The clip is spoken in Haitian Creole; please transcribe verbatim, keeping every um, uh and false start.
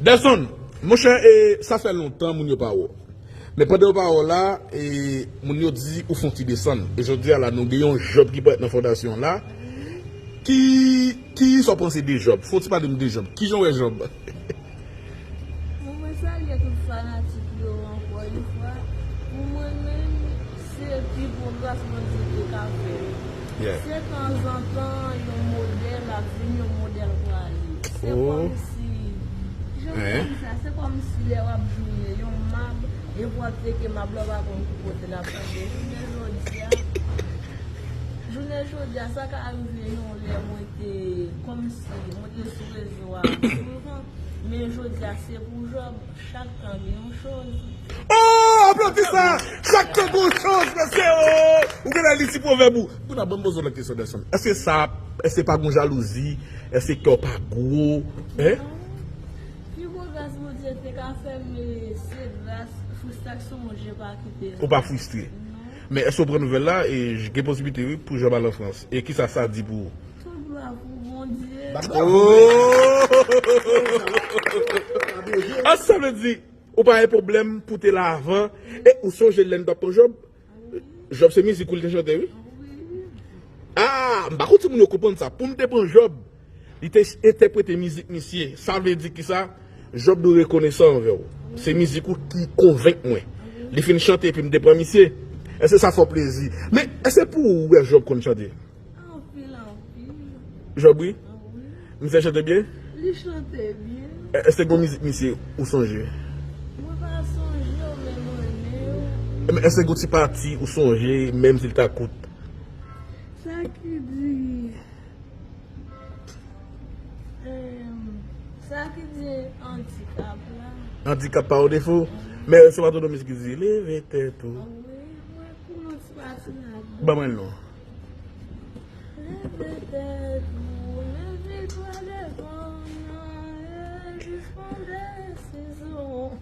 Delson, monchè, e, sa fè lontan moun yo pa wè w. Men pandan yo pa wè w la, e, moun yo di ou fè yon ti desann. E jodi a la, nou gen yon Job ki parèt nan fondasyon la. Ki, ki sa w panse de Job? Fè w ti pale m de Job. Kijan w wè Job? Bon, mwen salye tout fanatik yo ankò yon fwa. Pou mwen menm, se pi gwo gras Bondye te ka fè m. Se tanzantan yon modèl ap vin, yon modèl prale. Se kòmsi jan m di sa, se kòmsi lè w ap jounen yon mab, epi w ap tcheke mab la, w pa konn ki kote l ap tonbe. Jounen jodi a, jounen jodi a, sa ka rive yon lè mwen te kòmsi mwen te sou rezo a souvan, men jodi a se pou Job, chak tan gen yon choz. Oh, aplodi sa! Chak tan gen yon choz, mesye, oh! Ou genlè li ti pwovèb ou. Kounye a, ban m poze w lòt kesyon, Delson. Èske sa, èske pa gen jalouzi? Èske kè w pa gwo? Hein? Pi gwo gras Bondye te ka fè m, se gras fristrasyon Bondye pa kite m. Ou pa fristre. Men èske w pran nouvèl la? E gen posiblite wi pou Job al an Frans. E kisa sa di pou ou? Tout glwa pou Bondye. Oh! Ah, sa vle di ou pa gen pwoblèm pou te la avan. E ou sonje lè n t ap pran Job? Job se mizik ou li te chante wi. Ah, m pa konn si moun yo konprann sa. Pou m te pran Job, li te entèprete mizik misye. Sa vle di kisa? Job dwe rekonesan anvè w. Se mizik ou ki konvenk mwen. Li fin chante epi m te pran misye. Èske sa fè w plezi? Men èske pou ou wè Job konn chante? Anpil, anpil. Job wi? Wi. Misye chante byen? Li chante byen. Èske gen yon mizik misye ou sonje? Mwen pa sonje yo, men mwen renmen yo. Men èske gen yon ti pati ou sonje, menm si l ta kout? Sa ki di, em, sa ki di andikap la. Andikap pa yon defo. Men se pa tout mizik ki di leve tèt ou. Wi, mwen konnen ti pati ladan. Ban mwen l non. Leve tèt ou, men viktwa devan w nan, e jis pran desizyon.